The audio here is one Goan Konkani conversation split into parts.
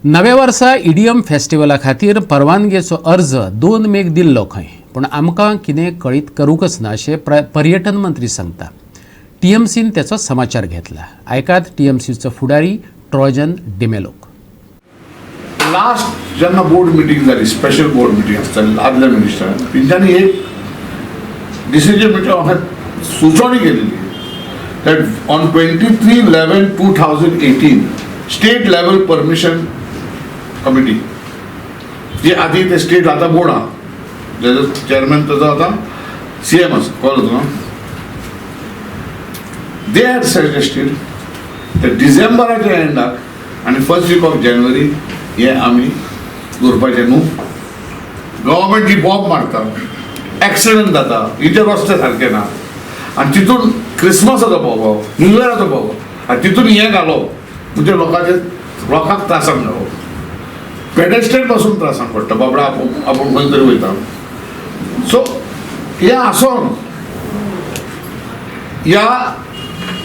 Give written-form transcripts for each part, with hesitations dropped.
नव्या वर्सा इडियम फेस्टिवला खातीर परवानगेचो अर्ज 2 मेक दिल्लो खंय, पूण आमकां कितें कळीत करूंकच ना अशें पर्यटन मंत्री सांगता. टीएमसीन तेचो समाचार घेतला. आयकात टीएमसीचो फुडारी ट्रॉजन डिमेलोक. लास्ट जेन्ना बोर्ड मिटींग जाली, स्पेशल बोर्ड मिटींग आसताली आदल्या मिनिस्टरान, तेंच्यांनी एक डिसिजन मिटींग म्हाका सुचोवणी केलेली that on 23/11/2018 state level permission committee जी आदी ते स्टेट आतां बोर्ड आहा, जेजो चेअरमॅन ताजो आतां सीएम आसा, कळ्ळो तुका. They had suggested ते डिसेंबराच्या एंडाक आनी फर्स्ट वीक ऑफ जानेवारी हे आमी दवरपाचें न्हू. गव्हर्मेंट जी बॉम्ब मारता, एक्सिडंट जाता, हिचे रस्ते सारके ना, आनी तितून क्रिसमसाचो बोबो, न्यू इयराचो बोबो, आनी तितून हें घालप म्हणजे लोकांचे लोकांक त्रासान घालप, पेडेस्ट्रियन पासून त्रासान पडटा बाबडा, आपूण आपूण खंय तरी वयता. सो हें आसोन ह्या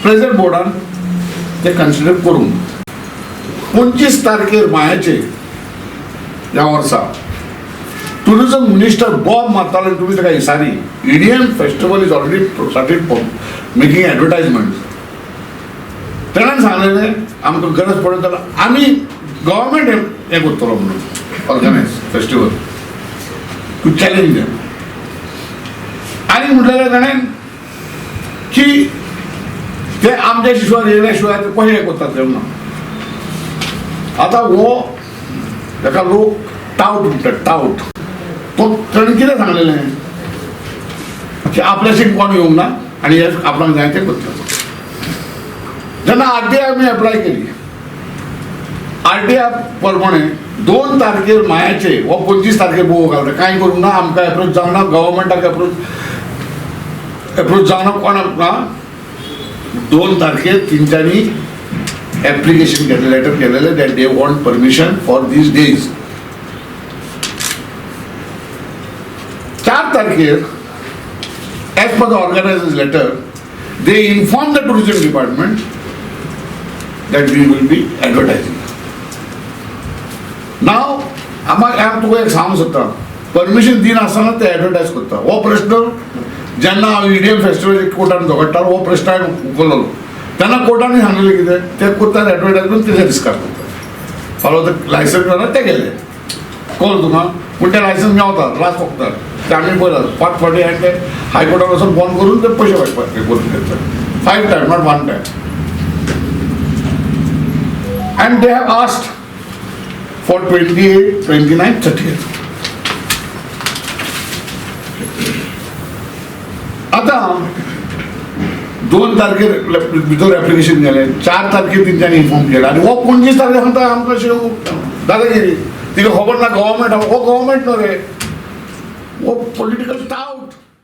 प्रेझेंट बोर्डान ते कन्सिडर करूंक 25 तारखेर मायाचे ह्या वर्सा टुरिजम मिनिस्टर बॉम्ब मारतालो. तुमी ताका दिसांनी EDM festival is already started making advertisement. तेणान सांगलेलें आमकां गरज पडत जाल्यार आमी गव्हर्मेंट हें करतलो म्हणून organise festival to challenge them. आनी म्हटलेलें ताणें की ते आमच्या शिवाय येयल्या शिवाय ते कशें हें करतात तेन्ना. आतां हो ताका लोक टावट म्हणटात, टावट. तो ताणें कितें सांगलेलें की आपल्याशी कोण येवंक ना आनी हे आपणाक जाय तें करतले. जेन्ना आर टी I आमी एप्लाय केली, आर टी I प्रमाणे 2 तारखेर मायाचे हो 25 तारखेर बोव घालता, कांय करूंक ना, आमकां एप्रोच जावना, गव्हर्मेंटाक एप्रोच जावना, कोणाक ना. 2 तारखेर तेंच्यांनी एप्लिकेशन केलें, लेटर केलेलें that they want permission for these days. 4 तारखेर as per the organizers letter they inform the tourism department that we will be advertising. Now आम्हा हांव तुका एक सांगूंक सोदता, परमिशन दिनासतना ते एडवर्टायज करता. हो प्रश्न जेन्ना हांव ईडीएम फेस्टिवल कोर्टान झगडटालो, हो प्रश्न हांवें उखल्लो तेन्ना कोर्टान सांगलेलें कितें ते करतात एडवर्टायजमेंट, तेजें डिस्कस करतात. फालो ते लायसन्स मेळना ते गेले, कळ्ळें तुका. पूण ते लायसन्स मेवता लास्ट वखदार ते आमी पळयला 5 फावटी हांवें ते हायकोर्टान वचून फोन करून ते पयशे वाटपाक करून घेतले. 5 time, not 1 time. And they have asked for 28, 29, 30. आतां 2 तारखेर भितर एप्लिकेशन गेलें, 4 तारखेर तेंच्यांनी इन्फॉर्म केलें आनी हो 25 तारखेर सांगता आमकां अशें दादागिरी. तिका खबर ना गव्हर्मेंट, हो गव्हर्मेंट न्हू रे, हो पॉलिटिकल टावट.